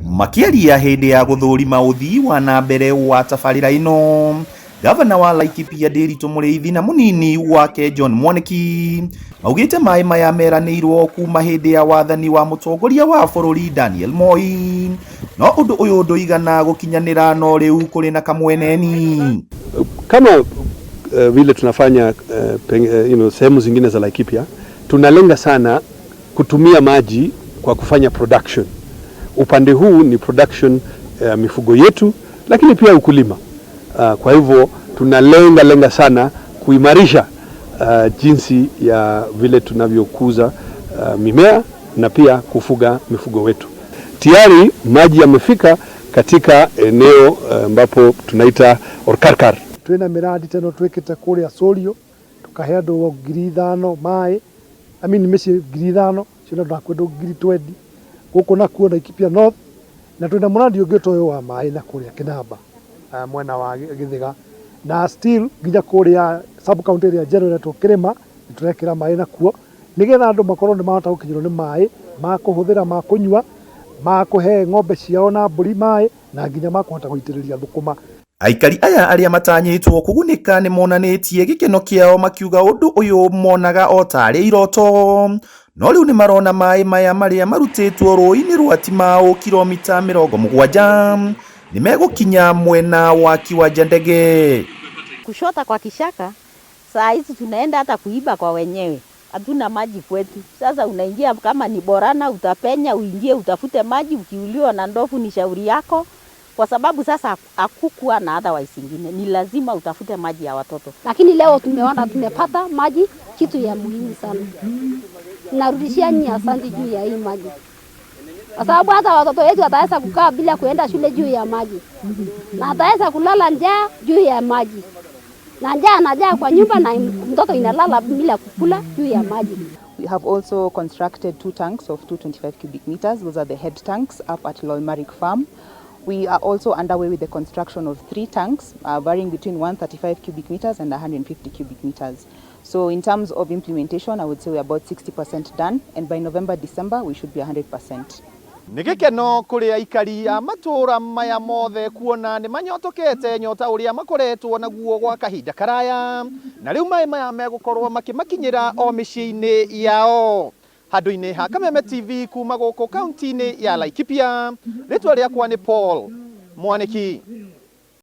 Makĩaria hĩndĩ ya gũthũrima ũthii wa na mbere wa tabarĩra ĩno, Gavana wa Laikipia Ndiritu Mũrĩithi na mũnini wake John Mwaniki maugĩte maĩ maya meranĩirwo kuma hĩndĩ ya wathani wa mũtongoria wa bũrũri Daniel Moi, no ũndũ ũyũ ndũigana gũkinyanĩra no rĩu kũrĩ na kamweneni. Kama vile tunafanya sehemu zingine za Laikipia, tunalenga sana kutumia maji kwa kufanya production. Upande huu ni production mifugo yetu, lakini pia ukulima. Kwa hivyo tunalenga lenga sana kuimarisha jinsi ya vile tunavyokuza mimea na pia kufuga mifugo wetu. Tayari maji yamefika katika eneo ambapo tunaita Orkarkar. Twina miradi teno twikite kuria Sorio, tukahe andu 5,000 maĩ, I mean mĩciĩ 5,000 ciona andũ hakuhĩ andũ 20,000 gũkũ nakuo Laikipia North, na twina mũradi ũngĩ ta ũyũ wa maĩ na kũrĩa Kinamba, mwena wa Gĩthĩga, na still nginya kũrĩa sub county ĩrĩa njerũ ĩretwo Kĩrĩma nĩ tũrekĩra maĩ nakuo nĩgetha andũ makorwo nĩ mahota gũkinyĩrwo nĩ maĩ ma kũhũthĩra, ma kũnyua, ma kũhe ng'ombe ciao na mbũri maĩ, na nginya ma kũhota gũitĩrĩria thũkũma. Aikari aya arĩa matanyĩtwo kũgunĩka nĩ monanĩtie gĩkeno kĩao makiuga ũndũ ũyũ monaga o tarĩ iroto, no rĩu nĩ marona maĩ maya marĩa marutĩtwo rũĩ-inĩ rwa Timau kilomita 70 nĩ megũkinya mwena wa kiwanja ndege. Kushota kwa kishaka saa hizi tunaenda hata kuiba kwa wenyewe, hatuna maji kwetu. Sasa unaingia kama ni Borana, utapenya uingie utafute maji, ukiuliwa na ndovu ni shauri yako, kwa sababu sasa hakukuwa na otherwise ingine, ni lazima utafute maji ya watoto. Lakini leo tumeona tumepata maji, kitu ya muhimu sana. Narudishia nyinyi asante juu ya hii maji, kwa sababu hata watoto wetu wataweza kukaa bila kuenda shule juu ya maji, na ataweza kulala njaa juu ya maji, na njaa na njaa kwa nyumba, na mtoto inalala bila kukula juu ya maji. We have also constructed two tanks of 225 cubic meters. Those are the head tanks up at Lolmarik Farm. We are also underway with the construction of three tanks, varying between 135 cubic meters and 150 cubic meters. So in terms of implementation, I would say we're about 60% done, and by November, December, we should be 100%. Nĩ gĩkeno kũrĩ aikari a matũũra maya mothe kuona nĩ manyotokete nyota ũrĩa makoretwo naguo gwa kahinda karaya, na rĩu maĩ maya megũkorwo makĩmakinyĩra o mĩciĩ-inĩ yao. Handũ-inĩ ha Kameme TV kuma gũkũ kaunti-inĩ ya Laikipia, rĩtwa rĩakwa nĩ Paul Mwaniki.